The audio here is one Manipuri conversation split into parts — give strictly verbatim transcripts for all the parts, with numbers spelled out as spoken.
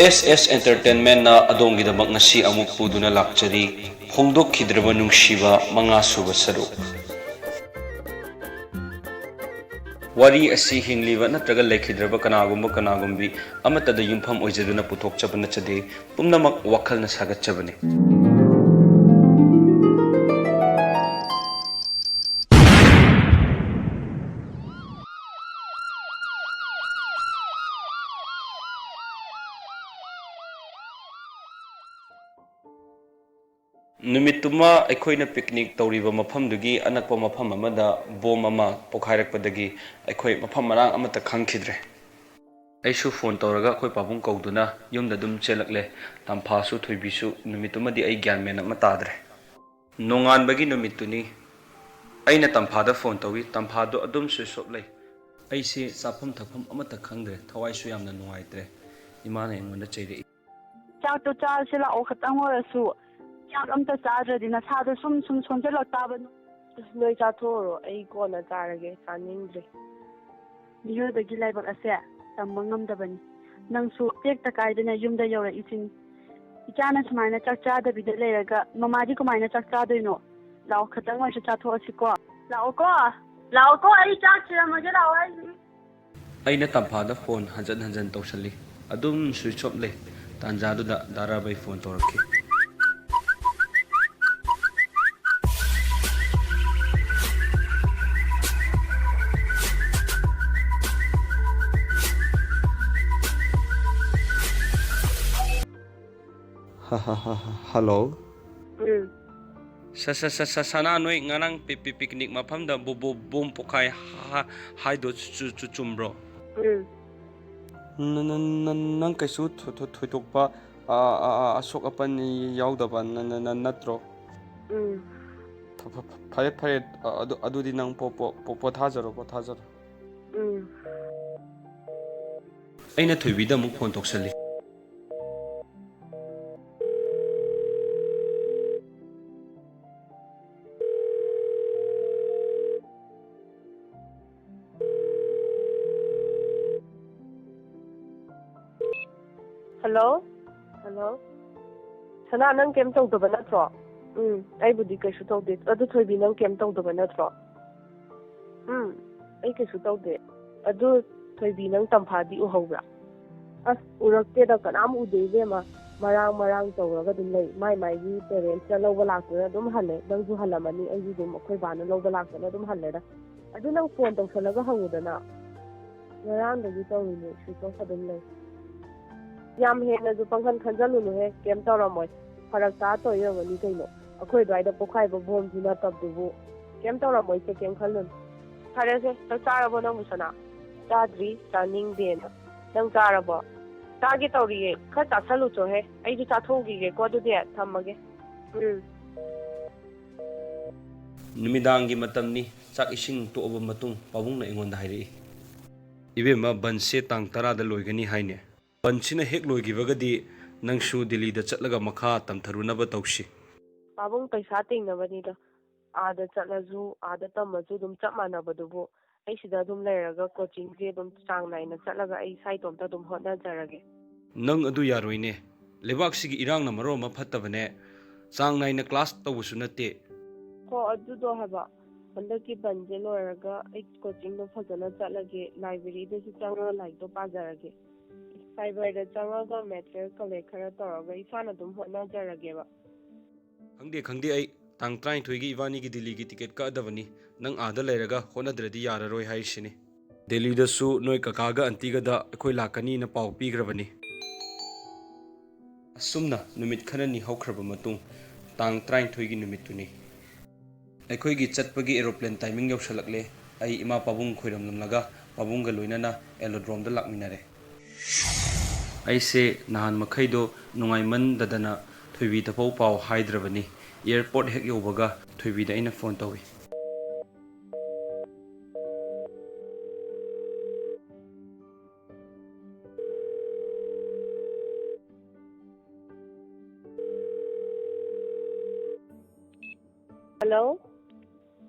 ꯑꯦꯁ ꯑꯦꯁ ꯑꯦꯟꯇꯔꯇꯦꯟꯃꯦꯟꯅ ꯑꯗꯣꯝꯒꯤꯗꯃꯛ ꯉꯁꯤ ꯑꯃꯨꯛ ꯄꯨꯗꯨꯅ ꯂꯥꯛꯆꯔꯤ, ꯐꯣꯡꯗꯣꯛꯈꯤꯗ꯭ꯔꯕ ꯅꯨꯡꯁꯤꯕ, ꯃꯉꯥꯁꯨꯕ ꯁꯔꯨꯛ꯫ ꯋꯥꯔꯤ ꯑꯁꯤ ꯍꯤꯡꯂꯤꯕ ꯅꯠꯇ꯭ꯔꯒ ꯂꯩꯈꯤꯗ꯭ꯔꯕ ꯀꯅꯥꯒꯨꯝꯕ ꯀꯅꯥꯒꯨꯝꯕꯤ ꯑꯃꯠꯇꯗ ꯌꯨꯝꯐꯝ ꯑꯣꯏꯖꯗꯨꯅ ꯄꯨꯊꯣꯛꯆꯕ ꯅꯠꯆꯗꯦ, ꯄꯨꯝꯅꯃꯛ ꯋꯥꯈꯜꯅ ꯁꯥꯒꯠꯆꯕꯅꯤ꯫ ꯅꯨꯃꯤꯠꯇꯨꯃ ꯑꯩꯈꯣꯏꯅ ꯄꯤꯛꯅꯤꯛ ꯇꯧꯔꯤꯕ ꯃꯐꯝꯗꯨꯒꯤ ꯑꯅꯛꯄ ꯃꯐꯝ ꯑꯃꯗ ꯕꯣꯝ ꯑꯃ ꯄꯣꯈꯥꯏꯔꯛꯄꯗꯒꯤ ꯑꯩꯈꯣꯏ ꯃꯐꯝ ꯃꯔꯥꯡ ꯑꯃꯠꯇ ꯈꯪꯈꯤꯗ꯭ꯔꯦ꯫ ꯑꯩꯁꯨ ꯐꯣꯟ ꯇꯧꯔꯒ ꯑꯩꯈꯣꯏ ꯄꯥꯕꯨꯡ ꯀꯧꯗꯨꯅ ꯌꯨꯝꯗ ꯑꯗꯨꯝ ꯆꯦꯜꯂꯛꯂꯦ꯫ ꯇꯝꯐꯥꯁꯨ ꯊꯣꯏꯕꯤꯁꯨ ꯅꯨꯃꯤꯠꯇꯨꯃꯗꯤ ꯑꯩ ꯒ꯭ꯌꯥꯟ ꯃꯦꯟ ꯑꯃ ꯇꯥꯗ꯭ꯔꯦ꯫ ꯅꯣꯡꯉꯥꯟꯕꯒꯤ ꯅꯨꯃꯤꯠꯇꯨꯅꯤ꯫ ꯑꯩꯅ ꯇꯝꯐꯥꯗ ꯐꯣꯟ ꯇꯧꯏ, ꯇꯝꯐꯥꯗꯨ ꯑꯗꯨꯝ ꯁ꯭ꯋꯤꯆ ꯑꯣꯐ ꯂꯩ꯫ ꯑꯩꯁꯦ ꯆꯥꯐꯝ ꯊꯛꯐꯝ ꯑꯃꯠꯇ ꯈꯪꯗ꯭ꯔꯦ, ꯊꯋꯥꯏꯁꯨ ꯌꯥꯝꯅ ꯅꯨꯡꯉꯥꯏꯇ꯭ꯔꯦ꯫ ꯏꯃꯥꯅ ꯑꯩꯉꯣꯟꯗ ꯆꯩꯔꯛꯏ꯫ ꯆꯥꯛꯇꯣ ꯆꯥꯔꯁꯤ ꯂꯥꯛꯑꯣ, ꯈꯇꯪ ꯑꯣꯏꯔꯁꯨ꯫ ꯆꯥꯛ ꯑꯝꯇ ꯆꯥꯗ꯭ꯔꯗꯤ ꯅꯁꯥꯗꯣ ꯁꯨꯝ ꯁꯨꯝ ꯁꯣꯟꯖꯜꯂꯛ ꯇꯥꯕꯅꯤ꯫ ꯑꯁ, ꯅꯣꯏ ꯆꯥꯊꯣꯛꯎꯔꯣ, ꯑꯩ ꯀꯣꯟꯅ ꯆꯥꯔꯒꯦ, ꯆꯥꯅꯤꯡꯗ꯭ꯔꯦ꯫ ꯃꯤꯑꯣꯏꯕꯒꯤ ꯂꯥꯏꯕꯛ ꯑꯁꯦ ꯇꯝꯕ ꯉꯝꯗꯕꯅꯤ꯫ ꯅꯪꯁꯨ ꯇꯦꯛꯇ ꯀꯥꯏꯗꯅ ꯌꯨꯝꯗ ꯌꯧꯔꯛꯏꯁꯤꯅꯤ꯫ ꯏꯆꯥꯅ ꯁꯨꯃꯥꯏꯅ ꯆꯥꯛ ꯆꯥꯗꯕꯤꯗ ꯂꯩꯔꯒ ꯃꯃꯥꯗꯤ ꯀꯃꯥꯏꯅ ꯆꯥꯛ ꯆꯥꯗꯣꯏꯅꯣ? ꯂꯥꯛꯑꯣ, ꯈꯇꯪ ꯑꯣꯏꯔꯁꯨ ꯆꯥꯊꯣꯛꯑꯁꯤꯀꯣ꯫ ꯂꯥꯛꯑꯣꯀꯣ, ꯂꯥꯛꯑꯣꯀꯣ, ꯑꯩ ꯆꯥꯛ ꯊꯤꯔꯝꯃꯒꯦ, ꯂꯥꯛꯑꯣ ꯍꯥꯏꯁꯤꯅꯤ꯫ ꯑꯩꯅ ꯇꯝꯐꯥꯗ ꯐꯣꯟ ꯍꯟꯖꯟ ꯍꯟꯖꯟ ꯇꯧꯁꯜꯂꯤ꯫ ꯑꯗꯨꯝ ꯁ꯭ꯋꯤꯆ ꯑꯣꯐ ꯂꯩ꯫ ꯇꯥꯟꯖꯥꯗꯨꯗ ꯗꯥ ꯔꯥꯕꯩ ꯐꯣꯟ ꯇꯧꯔꯛꯈꯤ꯫ ꯍ, ꯍ, ꯍ, ꯍ, ꯍꯜꯂꯣ꯫ ꯎꯝ꯫ ꯁ-, ꯁ-, ꯁ-, ꯁ-, ꯁꯅꯥ, ꯅꯣꯏ ꯉꯔꯥꯡ ꯄꯤ-, ꯄꯤ-, ꯄꯤꯛꯅꯤꯛ ꯃꯐꯝꯗ ꯕꯣ-, ꯕꯣ-, ꯕꯣꯝ ꯄꯣꯈꯥꯏ ꯍꯥ-, ꯍꯥꯏꯗꯣ ꯆꯨ-, ꯆꯨ-, ꯆꯨꯝꯕ꯭ꯔꯣ? ꯎꯝ꯫ ꯅ-, ꯅ-, ꯅ-, ꯅꯪ ꯀꯩꯁꯨ ꯊꯣ-, ꯊꯣ-, ꯊꯣꯏꯗꯣꯛꯄ, ꯑ, ꯑ, ꯑ, ꯑꯁꯣꯛ ꯑꯄꯟ ꯌꯥꯎꯗꯕ ꯅ-, ꯅ-, ꯅ-, ꯅꯠꯇ꯭ꯔꯣ? ꯎꯝ꯫ ꯐ-, ꯐ-, ꯐ-, ꯐꯔꯦ, ꯐꯔꯦ, ꯑ, ꯑꯗꯨ, ꯑꯗꯨꯗꯤ ꯅꯪ ꯄꯣ-, ꯄꯣ-, ꯄꯣ-, ꯄꯣꯊꯥꯖꯔꯣ, ꯄꯣꯊꯥꯖꯔꯣ꯫ ꯎꯝ꯫ ꯑꯩꯅ ꯊꯣꯏꯕꯤꯗ ꯑꯃꯨꯛ ꯐꯣꯟ ꯇꯧꯁꯜꯂꯤ꯫ ꯍꯜꯂꯣ꯫ ꯍꯜꯂꯣ? ꯍꯜꯂꯣ? ꯁꯅꯥ, ꯅꯪ ꯀꯩꯝ ꯇꯧꯗꯕ ꯅꯠꯇ꯭ꯔꯣ? ꯎꯝ, ꯑꯩꯕꯨꯗꯤ ꯀꯩꯁꯨ ꯇꯧꯗꯦ꯫ ꯑꯗꯨ ꯊꯣꯏꯕꯤ, ꯅꯪ ꯀꯩꯝ ꯇꯧꯗꯕ ꯅꯠꯇ꯭ꯔꯣ? ꯎꯝ, ꯑꯩ ꯀꯩꯁꯨ ꯇꯧꯗꯦ꯫ ꯑꯗꯨ ꯊꯣꯏꯕꯤ, ꯅꯪ ꯇꯝꯐꯥꯗꯤ ꯎꯍꯧꯕ꯭ꯔꯥ? ꯑꯁ, ꯎꯔꯛꯇꯦꯗ, ꯀꯅꯥꯝ ꯎꯗꯦ ꯏꯕꯦꯝꯃ꯫ ꯃꯔꯥꯡ ꯃꯔꯥꯡ ꯇꯧꯔꯒ ꯑꯗꯨꯝ ꯂꯩ꯫ ꯃꯥꯏ ꯃꯥꯏꯒꯤ parents ꯅ ꯂꯧꯕ ꯂꯥꯛꯇꯨꯅ ꯑꯗꯨꯝ ꯍꯜꯂꯦ꯫ ꯅꯪꯁꯨ ꯍꯜꯂꯝꯃꯅꯤ, ꯑꯩꯁꯨ ꯑꯗꯨꯝ ꯑꯩꯈꯣꯏ ꯕꯥꯅ ꯂꯧꯕ ꯂꯥꯛꯇꯅ ꯑꯗꯨꯝ ꯍꯜꯂꯦꯗ꯫ ꯑꯗꯨ ꯅꯪ phone ꯇꯧꯁꯜꯂꯒ ꯍꯪꯉꯨꯗꯅ꯫ ꯉꯔꯥꯡꯗꯒꯤ ꯇꯧꯔꯤꯅꯦ, switch off ꯑꯗꯨꯝ ꯂꯩ꯫ ꯌꯥꯝ ꯍꯦꯟꯅꯁꯨ ꯄꯪꯈꯟ ꯈꯟꯖꯜꯂꯨꯅꯨꯍꯦ, ꯀꯩꯝ ꯇꯧꯔꯝꯃꯣꯏ꯫ ꯐꯔꯛ ꯇꯥ ꯇꯧꯔꯤ ꯑꯣꯏꯔꯝꯒꯅꯤ ꯀꯩꯅꯣ꯫ ꯑꯩꯈꯣꯏ ꯑꯗꯨꯋꯥꯏꯗ ꯄꯣꯛꯈꯥꯏꯕ ꯕꯣꯝꯁꯨ ꯅꯠꯇꯕꯗꯨꯕꯨ꯫ ꯀꯩꯝ ꯇꯧꯔꯝꯃꯣꯏꯁꯦ, ꯀꯩꯝ ꯈꯜꯂꯨꯅꯨ꯫ ꯐꯔꯦꯁꯦ, ꯆꯥꯛ ꯆꯥꯔꯕꯣ ꯅꯪꯕꯨ, ꯁꯅꯥ? ꯆꯥꯗ꯭ꯔꯤ, ꯆꯥꯅꯤꯡꯗꯦꯅ꯫ ꯅꯪ ꯆꯥꯔꯕꯣ? ꯆꯥꯒꯦ ꯇꯧꯔꯤꯌꯦ, ꯈꯔ ꯆꯥꯁꯜꯂꯨꯆꯣꯍꯦ꯫ ꯑꯩꯁꯨ ꯆꯥꯊꯣꯛꯎꯈꯤꯒꯦꯀꯣ, ꯑꯗꯨꯗꯤ ꯊꯝꯃꯒꯦ꯫ ꯎꯝ꯫ ꯅꯨꯃꯤꯗꯥꯡꯒꯤ ꯃꯇꯝꯅꯤ꯫ ꯆꯥꯛ ꯏꯁꯤꯡ ꯇꯣꯛꯑꯕ ꯃꯇꯨꯡ ꯄꯥꯕꯨꯡꯅ ꯑꯩꯉꯣꯟꯗ ꯍꯥꯏꯔꯛꯏ꯫ "ꯏꯕꯦꯝꯃ, ꯕꯟꯁꯦ ꯇꯥꯡ ꯇꯔꯥꯗ ꯂꯣꯏꯒꯅꯤ ꯍꯥꯏꯅꯦ꯫ ꯕꯟꯁꯤꯅ ꯍꯦꯛ ꯂꯣꯏꯈꯤꯕꯒꯗꯤ ꯅꯪꯁꯨ ꯗꯤꯜꯂꯤꯗ ꯆꯠꯂꯒ ꯃꯈꯥ ꯇꯝꯊꯔꯨꯅꯕ ꯇꯧꯁꯤ꯫" ꯄꯥꯕꯨꯡ, ꯄꯩꯁꯥ ꯇꯤꯡꯅꯕꯅꯤꯗ꯫ ꯑꯥꯗ ꯆꯠꯂꯁꯨ, ꯑꯥꯗ ꯇꯝꯃꯁꯨ ꯑꯗꯨꯝ ꯆꯞ ꯃꯥꯟꯅꯕꯗꯨꯕꯨ꯫ ꯑꯩ ꯁꯤꯗ ꯑꯗꯨꯝ ꯂꯩꯔꯒ coaching ꯁꯦ ꯑꯗꯨꯝ ꯆꯥꯡ ꯅꯥꯏꯅ ꯆꯠꯂꯒ ꯑꯩ ꯏꯁꯥ ꯏꯇꯣꯝꯇ ꯑꯗꯨꯝ ꯍꯣꯠꯅꯖꯔꯒꯦ꯫ ꯅꯪ ꯑꯗꯨ ꯌꯥꯔꯣꯏꯅꯦ꯫ ꯂꯩꯕꯥꯛꯁꯤꯒꯤ ꯏꯔꯥꯡꯅ ꯃꯔꯣꯜ ꯑꯃ ꯐꯠꯇꯕꯅꯦ꯫ ꯆꯥꯡ ꯅꯥꯏꯅ class ꯇꯧꯕꯁꯨ ꯅꯠꯇꯦ꯫ ꯍꯣ, ꯑꯗꯨꯗꯣ ꯍꯥꯏꯕ, ꯍꯟꯗꯛꯀꯤ ꯕꯟꯁꯦ ꯂꯣꯏꯔꯒ ꯑꯩ coaching ꯗꯣ ꯐꯖꯅ ꯆꯠꯂꯒꯦ, library ꯗꯁꯨ ꯆꯪꯉꯒ ꯂꯥꯏꯔꯤꯛꯇꯣ ꯄꯥꯖꯔꯒꯦ꯫ Cyber ꯗ ꯆꯪꯉꯒ material collect ꯈꯔ ꯇꯧꯔꯒ ꯏꯁꯥꯅ ꯑꯗꯨꯝ ꯍꯣꯠꯅꯖꯔꯒꯦꯕ꯫ ꯈꯪꯗꯦ, ꯈꯪꯗꯦ ꯑꯩ꯫ ꯇꯥꯡ ꯇꯔꯥꯅꯤꯊꯣꯏꯒꯤ ꯏꯕꯥꯅꯤꯒꯤ ꯗꯤꯜꯂꯤꯒꯤ ticket ꯀꯛꯑꯗꯕꯅꯤ꯫ ꯅꯪ ꯑꯥꯗ ꯂꯩꯔꯒ ꯍꯣꯠꯅꯗ꯭ꯔꯗꯤ ꯌꯥꯔꯔꯣꯏ ꯍꯥꯏꯔꯤꯁꯤꯅꯤ꯫ ꯗꯤꯜꯂꯤꯗꯁꯨ ꯅꯣꯏ ꯀꯀꯥꯒ ꯑꯟꯇꯤꯒꯗ ꯑꯩꯈꯣꯏ ꯂꯥꯛꯀꯅꯤꯅ ꯄꯥꯎ ꯄꯤꯈ꯭ꯔꯕꯅꯤ꯫ ꯑꯁꯨꯝꯅ ꯅꯨꯃꯤꯠ ꯈꯔꯅꯤ ꯍꯧꯈ꯭ꯔꯕ ꯃꯇꯨꯡ, ꯇꯥꯡ ꯇꯔꯥꯅꯤꯊꯣꯏꯒꯤ ꯅꯨꯃꯤꯠꯇꯨꯅꯤ꯫ ꯑꯩꯈꯣꯏꯒꯤ ꯆꯠꯄꯒꯤ aeroplane timing ꯌꯧꯁꯜꯂꯛꯂꯦ꯫ ꯑꯩ ꯏꯃꯥ ꯄꯥꯕꯨꯡ ꯈꯣꯏꯔꯝꯂꯝꯂꯒ ꯄꯥꯕꯨꯡꯒ ꯂꯣꯏꯅꯅ aerodrome ꯗ ꯂꯥꯛꯃꯤꯟꯅꯔꯦ꯫ ꯑꯩꯁꯦ ꯅꯍꯥꯟ ꯃꯈꯩꯗꯣ ꯅꯨꯡꯉꯥꯏꯃꯟꯗꯗꯅ ꯊꯣꯏꯕꯤꯗꯐꯥꯎ ꯄꯥꯎ ꯍꯥꯏꯗ꯭ꯔꯕꯅꯤ꯫ Airport ꯍꯦꯛ ꯌꯧꯕꯒ ꯊꯣꯏꯕꯤꯗ ꯑꯩꯅ phone ꯇꯧꯏ꯫ ꯍꯜꯂꯣ?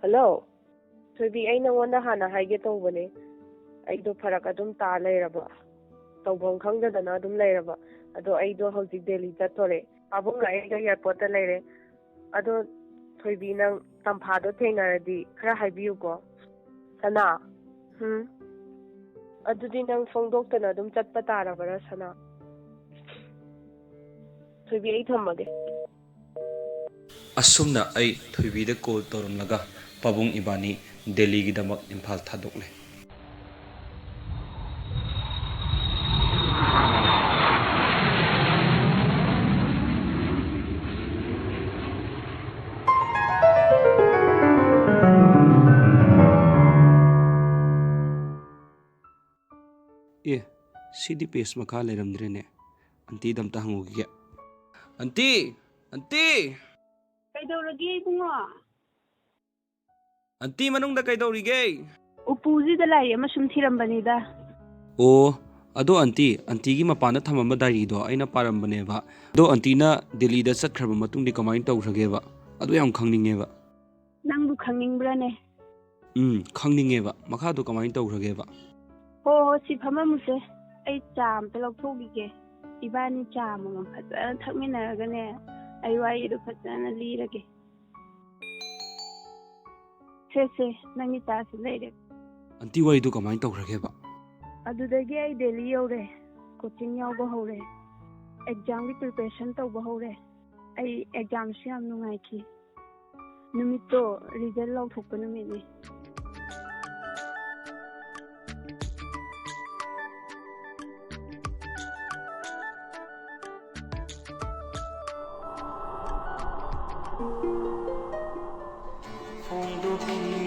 ꯍꯜꯂꯣ? ꯊꯣꯏꯕꯤ, ꯑꯩ ꯅꯉꯣꯟꯗ ꯍꯥꯟꯅ ꯍꯥꯏꯒꯦ ꯇꯧꯕꯅꯦ꯫ ꯑꯩꯗꯣ ꯐꯔꯛ ꯑꯗꯨꯝ ꯇꯥ ꯂꯩꯔꯕ꯫ ꯇꯧꯐꯝ ꯈꯪꯗꯗꯅ ꯑꯗꯨꯝ ꯂꯩꯔꯕ꯫ ꯑꯗꯣ ꯑꯩꯗꯣ ꯍꯧꯖꯤꯛ ꯗꯦꯜꯂꯤ ꯆꯠꯇꯣꯔꯦ꯫ ꯄꯥꯕꯨꯡꯒ ꯑꯩꯒ ꯑꯦꯌꯥꯔꯄꯣꯔꯠꯇ ꯂꯩꯔꯦ꯫ ꯑꯗꯣ ꯊꯣꯏꯕꯤ, ꯅꯪ ꯇꯝꯐꯥꯗꯣ ꯊꯦꯡꯅꯔꯗꯤ ꯈꯔ ꯍꯥꯏꯕꯤꯌꯨꯀꯣ꯫ ꯁꯅꯥ꯫ ꯎꯝ꯫ ꯑꯗꯨꯗꯤ ꯅꯪ ꯐꯣꯡꯗꯣꯛꯇꯅ ꯑꯗꯨꯝ ꯆꯠꯄ ꯇꯥꯔꯕꯔꯥ, ꯁꯅꯥ? ꯊꯣꯏꯕꯤ, ꯑꯩ ꯊꯝꯃꯒꯦ꯫ ꯑꯁꯨꯝꯅ ꯑꯩ ꯊꯣꯏꯕꯤꯗ ꯀꯣꯜ ꯇꯧꯔꯝꯂꯒ ꯄꯥꯕꯨꯡ ꯏꯕꯥꯅꯤ ꯗꯦꯜꯂꯤꯒꯤꯗꯃꯛ ꯏꯝꯐꯥꯜ ꯊꯥꯗꯣꯛꯂꯦ꯫ ꯑꯦ, ꯁꯤꯗꯤ ꯄꯦꯖ ꯃꯈꯥ ꯂꯩꯔꯝꯗ꯭ꯔꯦꯅꯦ꯫ ꯑꯟꯇꯤꯗ ꯑꯝꯇ ꯍꯪꯉꯨꯈꯤꯒꯦ꯫ ꯑꯟꯇꯤ! ꯑꯟꯇꯤ! ꯀꯩꯗꯧꯔꯒꯦ, ꯏꯕꯨꯡꯉꯣ? ꯑꯟꯇꯤ, ꯃꯅꯨꯡꯗ ꯀꯩꯗꯧꯔꯤꯒꯦ? ꯎꯄꯨꯁꯤꯗ ꯂꯥꯏꯔꯤꯛ ꯑꯃ ꯁꯨꯝ ꯊꯤꯔꯝꯕꯅꯤꯗ꯫ ꯑꯣ, ꯑꯗꯣ ꯑꯟꯇꯤ, ꯑꯟꯇꯤꯒꯤ ꯃꯄꯥꯟꯗ ꯊꯝꯃꯝꯕ ꯗꯥꯏꯔꯤꯗꯣ ꯑꯩꯅ ꯄꯥꯔꯝꯕꯅꯦꯕ꯫ ꯑꯗꯣ ꯑꯟꯇꯤꯅ ꯗꯦꯜꯂꯤꯗ ꯆꯠꯈ꯭ꯔꯕ ꯃꯇꯨꯡꯗꯤ ꯀꯃꯥꯏꯅ ꯇꯧꯈ꯭ꯔꯒꯦꯕ? ꯑꯗꯨ ꯌꯥꯝ ꯈꯪꯅꯤꯡꯉꯦꯕ꯫ ꯅꯪꯕꯨ ꯈꯪꯅꯤꯡꯕ꯭ꯔꯥꯅꯦ? ꯎꯝ, ꯈꯪꯅꯤꯡꯉꯦꯕ꯫ ꯃꯈꯥꯗꯣ ꯀꯃꯥꯏꯅ ꯇꯧꯈ꯭ꯔꯒꯦꯕ? ꯍꯣ ꯍꯣ, ꯁꯤ ꯐꯝꯃꯝꯃꯨꯁꯦ꯫ ꯑꯩ ꯆꯥ ꯑꯝꯇ ꯂꯧꯊꯣꯛꯈꯤꯒꯦ꯫ ꯏꯕꯥꯅꯤ ꯆꯥ ꯑꯃꯃꯝ ꯐꯖꯅ ꯊꯛꯃꯤꯟꯅꯔꯒꯅꯦ, ꯑꯩ ꯋꯥꯔꯤꯗꯣ ꯐꯖꯅ ꯂꯤꯔꯒꯦ꯫ ꯁꯦ ꯁꯦ, ꯅꯪꯒꯤ ꯆꯥꯁꯤ ꯂꯩꯔꯦ꯫ ꯑꯟꯇꯤ, ꯋꯥꯔꯤꯗꯣ ꯀꯃꯥꯏꯅ ꯇꯧꯈ꯭ꯔꯒꯦꯕ? ꯑꯗꯨꯗꯒꯤ ꯑꯩ ꯗꯦꯜꯂꯤ ꯌꯧꯔꯦ, ꯀꯣꯆꯤꯡ ꯌꯥꯎꯕ ꯍꯧꯔꯦ, ꯑꯦꯛꯖꯥꯝꯒꯤ ꯄ꯭ꯔꯤꯄꯦꯔꯦꯁꯟ ꯇꯧꯕ ꯍꯧꯔꯦ꯫ ꯑꯩ ꯑꯦꯛꯖꯥꯝꯁꯨ ꯌꯥꯝ ꯅꯨꯡꯉꯥꯏꯈꯤ꯫ ꯅꯨꯃꯤꯠꯇꯣ ꯔꯤꯖꯜ ꯂꯥꯎꯊꯣꯛꯄ ꯅꯨꯃꯤꯠꯅꯤ꯫ ꯐꯣꯡꯗꯣꯛꯈꯤ